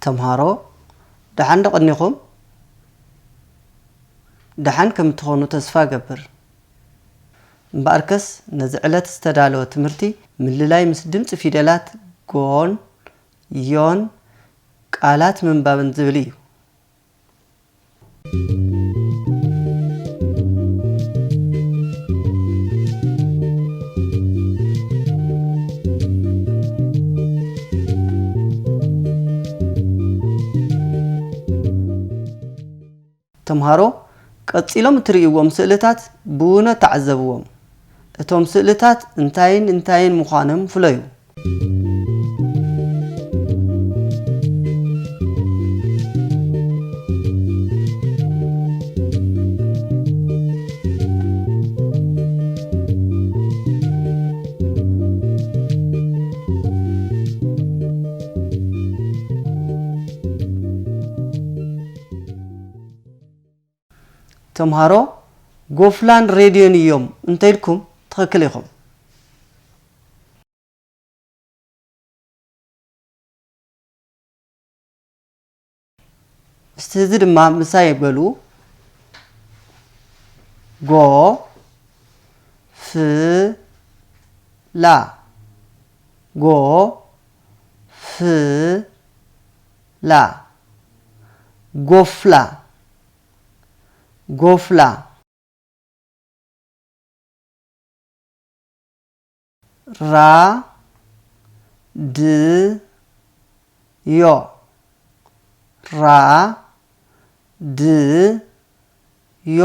ተምሃሮ፣ ደሓን ዶ ቀኒኹም? ደሓን ከም እትኾኑ ተስፋ እገብር። እምበኣርከስ፣ ነዚ ዕለት ዝተዳለወ ትምህርቲ ምልላይ ምስ ድምጺ ፊደላት ጎን፣ ዮን፣ ቃላት ምንባብን ዝብል እዩ። ተምሃሮ፣ ቀጺሎም እትርእይዎም ስእልታት ብውነ ተዓዘብዎም። እቶም ስእልታት እንታይን እንታይን ምዃኖም ፍለዩ። ተምሃሮ፣ ጎፍላን ሬድዮን እዮም እንተኢልኩም ትኽክል ኢኹም። እስቲ እዚ ድማ ምሳይ በሉ። ጎ፣ ፍ፣ ላ። ጎ፣ ፍ፣ ላ። ጎፍላ። ጎፍላ። ራ፣ ድ፣ ዮ። ራ፣ ድ፣ ዮ።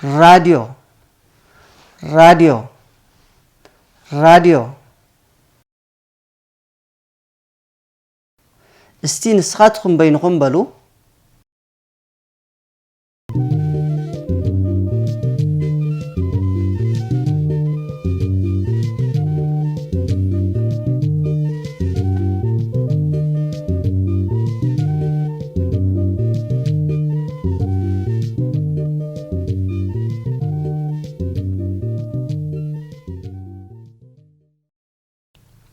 ራድዮ። ራድዮ። ራድዮ። እስቲ ንስኻትኩም በይንኹም በሉ።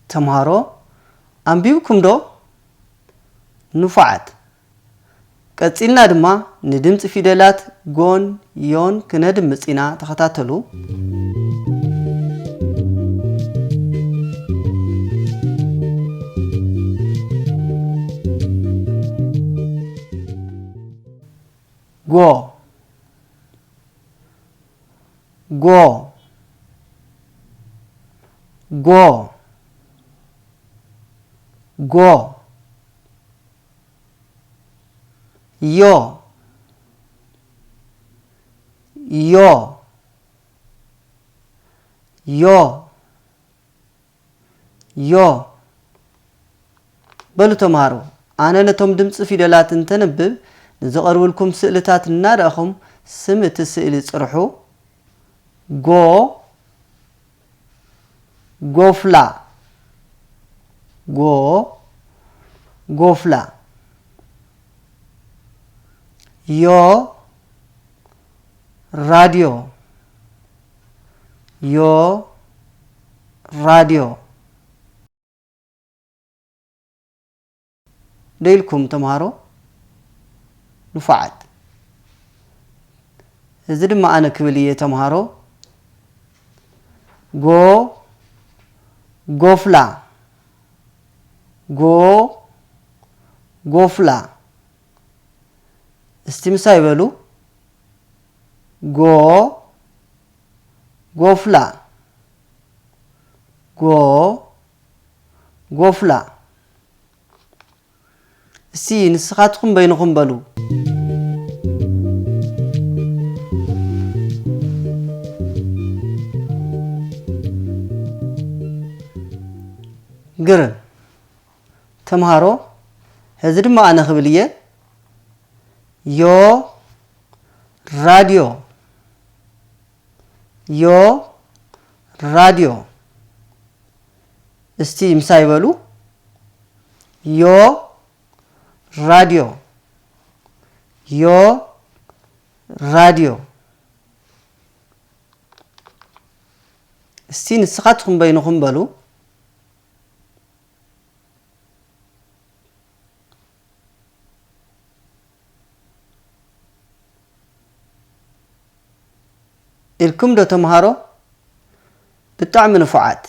ተምሃሮ፣ ኣንቢብኩም ዶ? ንፉዓት። ቀጺልና ድማ ንድምጺ ፊደላት ጎን፣ ዮን ክነድምጽ ኢና። ተኸታተሉ። ጎ፣ ጎ፣ ጎ፣ ጎ። ዮ፣ ዮ፣ ዮ፣ ዮ። በሉ ተምሃሮ፣ ኣነ ነቶም ድምጺ ፊደላት እንተንብብ፣ ንዝቐርብልኩም ስእልታት እናረኣኹም ስም እቲ ስእሊ ጽርሑ። ጎ፣ ጎፍላ። ጎ፣ ጎፍላ። ዮ፣ ራድዮ። ዮ፣ ራድዮ። ዶ ኢልኩም ተምሃሮ? ንፉዓት። እዚ ድማ ኣነ ክብል እየ ተምሃሮ። ጎ፣ ጎፍላ። ጎ፣ ጎፍላ። እስቲ ምሳይ በሉ። ጎ፣ ጎፍላ። ጎ፣ ጎፍላ። እስቲ ንስኻትኩም በይንኹም በሉ። ግርም። ተምሃሮ፣ ሕዚ ድማ ኣነ ክብል እየ። ዮ፣ ራድዮ። ዮ፣ ራድዮ። እስቲ ምሳይ በሉ። ዮ ራድዮ፣ ዮ ራድዮ። እስቲ ንስኻትኩም በይንኹም በሉ። ኢልኩም ዶ ተምሃሮ? ብጣዕሚ ንፉዓት።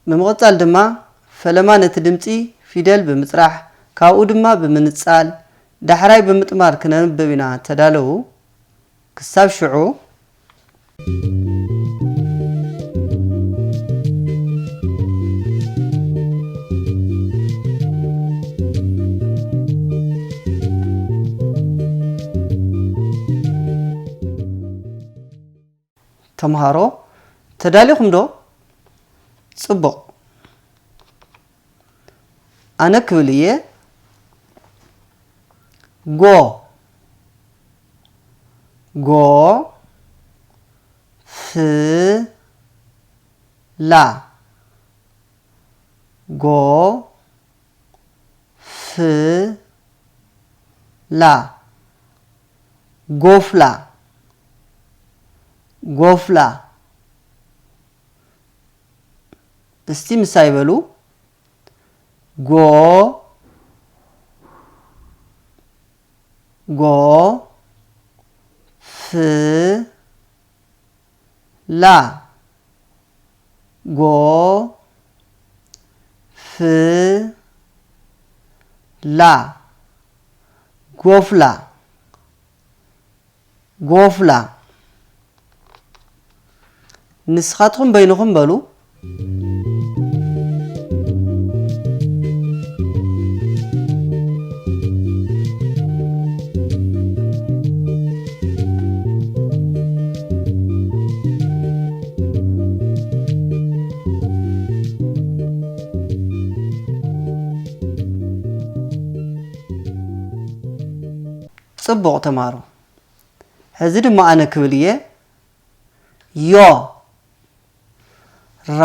ብምቕጻል ድማ ፈለማ ነቲ ድምጺ ፊደል ብምጽራሕ፣ ካብኡ ድማ ብምንጻል፣ ዳሕራይ ብምጥማር ክነንብብ ኢና። ተዳለዉ። ክሳብ ሽዑ። ተምሃሮ፣ ተዳሊኹም ዶ? ጽቡቕ። ኣነ ክብል እየ። ጎ፣ ጎ፣ ፍ፣ ላ። ጎ፣ ፍ፣ ላ። ጎፍላ፣ ጎፍላ። እስቲ ምሳይ በሉ። ጎ፣ ጎ፣ ፍ፣ ላ። ጎ፣ ፍ፣ ላ። ጎፍላ፣ ጎፍላ። ንስኻትኩም በይንኹም በሉ። ጽቡቕ ተማሃሮ። ሕዚ ድማ ኣነ ክብል እየ። ዮ። ራ፣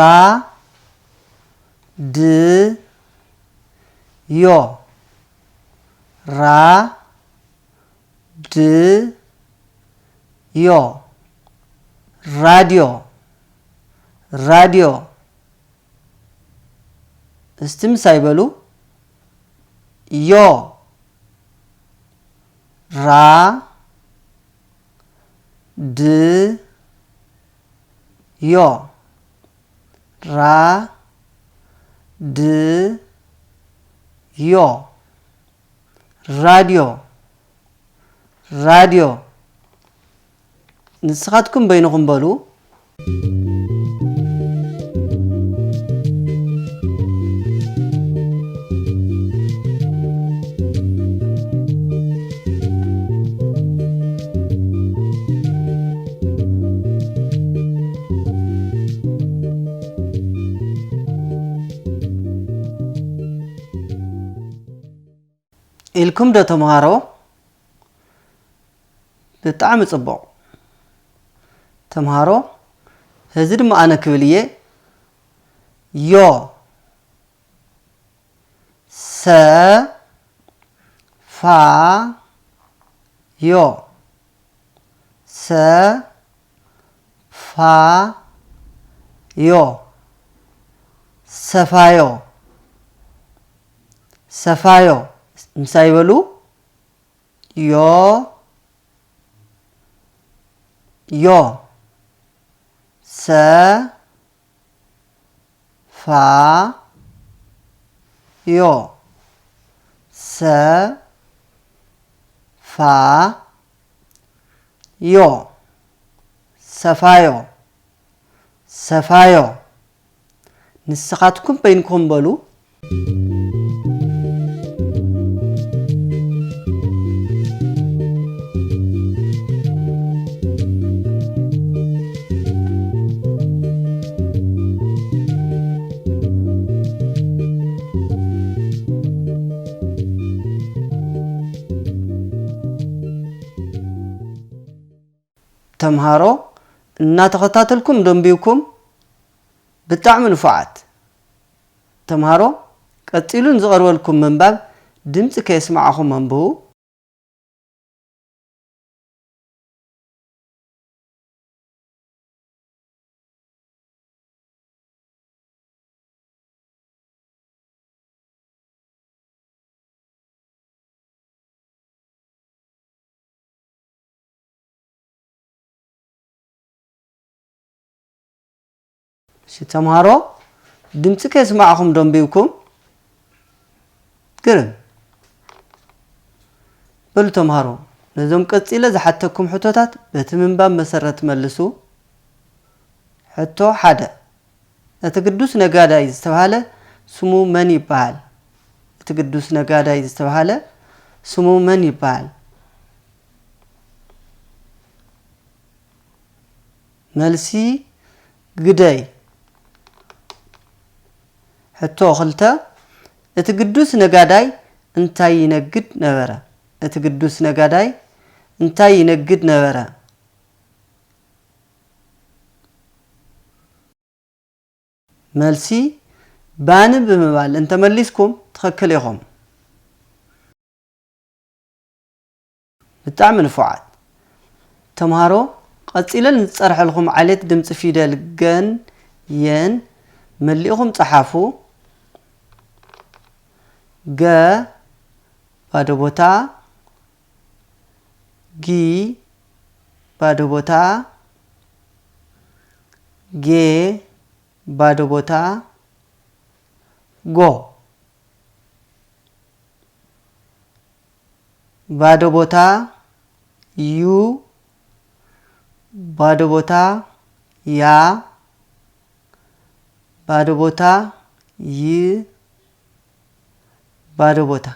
ድ፣ ዮ። ራ፣ ድ፣ ዮ። ራድዮ፣ ራድዮ። እስቲ ምሳይ በሉ። ዮ። ራ፣ ድ፣ ዮ። ራ፣ ድ፣ ዮ። ራድዮ፣ ራድዮ። ንስኻትኩም በይንኹም በሉ። ኢልኩም ዶ ተምሃሮ? ብጣዕሚ ጽቡቕ። ተምሃሮ፣ ሕዚ ድማ ኣነ ክብል እየ። ዮ። ሰ፣ ፋ፣ ዮ። ሰ፣ ፋ፣ ዮ። ሰፋዮ፣ ሰፋዮ። ምሳይ በሉ። ዮ፣ ዮ። ሰ፣ ፋ፣ ዮ። ሰ፣ ፋ፣ ዮ። ሰፋዮ፣ ሰፋዮ። ንስኻትኩም በይንኩም በሉ። ተምሃሮ፣ እናተኸታተልኩም ደንቢውኩም። ብጣዕሚ ንፉዓት ተምሃሮ። ቀጺሉ ንዝቐርበልኩም ምንባብ ድምጺ ከየስማዕኹም ኣንብቡ። እሺ ተምሃሮ፣ ድምጺ ከየስማዕኹም ዶ ኣንቢብኩም? ግርም። በሉ ተምሃሮ፣ ነዞም ቀጺለ ዝሓተኩም ሕቶታት በቲ ምንባብ መሰረት መልሱ። ሕቶ ሓደ፣ እቲ ግዱስ ነጋዳይ ዝተባህለ ስሙ መን ይበሃል? እቲ ግዱስ ነጋዳይ ዝተባህለ ስሙ መን ይበሃል? መልሲ፣ ግደይ። ሕቶ ክልተ፣ እቲ ግዱስ ነጋዳይ እንታይ ይነግድ ነበረ? እቲ ግዱስ ነጋዳይ እንታይ ይነግድ ነበረ? መልሲ፣ ባኒ ብምባል እንተመሊስኩም ትኽክል ኢኹም። ብጣዕሚ ንፉዓት ተምሃሮ፣ ቀጺለ ንዝጸርሐልኩም ዓሌት ድምጺ ፊደል ገን የን መሊእኹም ጸሓፉ። ገ ባዶ ቦታ፣ ጊ ባዶ ቦታ፣ ጌ ባዶ ቦታ፣ ጎ ባዶ ቦታ፣ ዩ ባዶ ቦታ፣ ያ ባዶ ቦታ፣ ይ ባዶ ቦታ።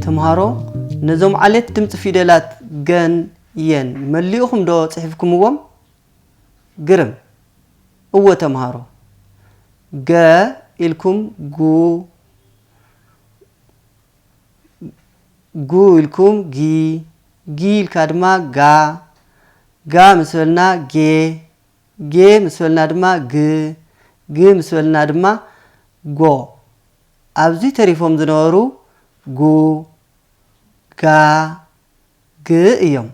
ተምሃሮ፣ ነዞም ዓሌት ድምፂ ፊደላት ገን የን መሊእኹም ዶ ፅሒፍኩምዎም? ግርም። እወ ተምሃሮ፣ ገ ኢልኩም ጉ፣ ጉ ኢልኩም ጊ፣ ጊ ኢልካ ድማ ጋ፣ ጋ ምስ በልና ጌ፣ ጌ ምስ በልና ድማ ግ፣ ግ ምስ በልና ድማ ጎ። ኣብዚ ተሪፎም ዝነበሩ ጉ፣ ጋ፣ ግ እዮም።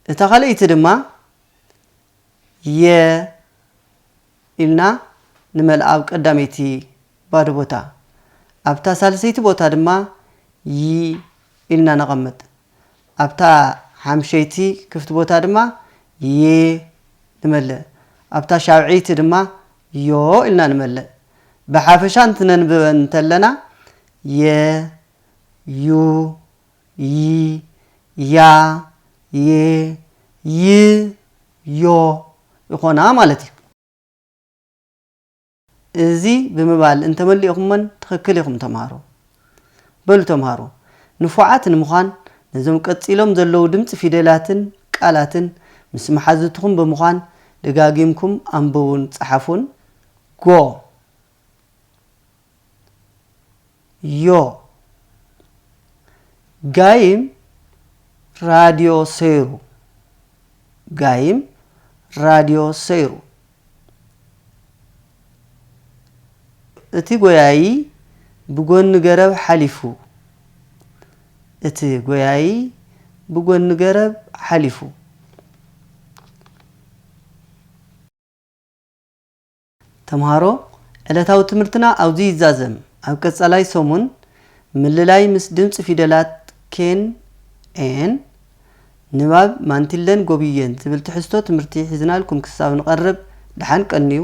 እታ ካልኣይቲ ድማ የ ኢልና ንመልኣ ኣብ ቀዳመይቲ ባዶ ቦታ። ኣብታ ሳልሰይቲ ቦታ ድማ ይ ኢልና ነቐምጥ። ኣብታ ሓምሸይቲ ክፍቲ ቦታ ድማ የ ንመልእ። ኣብታ ሻብዐይቲ ድማ ዮ ኢልና ንመልእ። ብሓፈሻ እንትነንብበን እንተለና የ፣ ዩ፣ ይ፣ ያ፣ የ፣ ይ፣ ዮ ይኾና ማለት እዩ። እዚ ብምባል እንተመሊእኹመን ትኽክል ኢኹም ተምሃሮ። በሉ ተምሃሮ፣ ንፉዓት ንምዃን ነዞም ቀጺሎም ዘለዉ ድምጺ ፊደላትን ቃላትን ምስ መሓዙትኹም ብምዃን ደጋጊምኩም ኣንብቡን ጸሓፉን። ጎ። ዮ። ጋይም ራድዮ ሰይሩ። ጋይም ራድዮ ሰይሩ። እቲ ጎያዪ ብጎኒ ገረብ ሓሊፉ። እቲ ጎያዪ ብጎኒ ገረብ ሓሊፉ። ተምሃሮ፣ ዕለታዊ ትምህርትና ኣብዚ ይዛዘም። ኣብ ቀጻላይ ሰሙን ምልላይ ምስ ድምጺ ፊደላት ኬን ኤን፣ ንባብ ማንቲለን ጎብየን ዝብል ትሕዝቶ ትምህርቲ ሒዝናልኩም ክሳብ ንቐርብ፣ ደሓን ቀንዩ።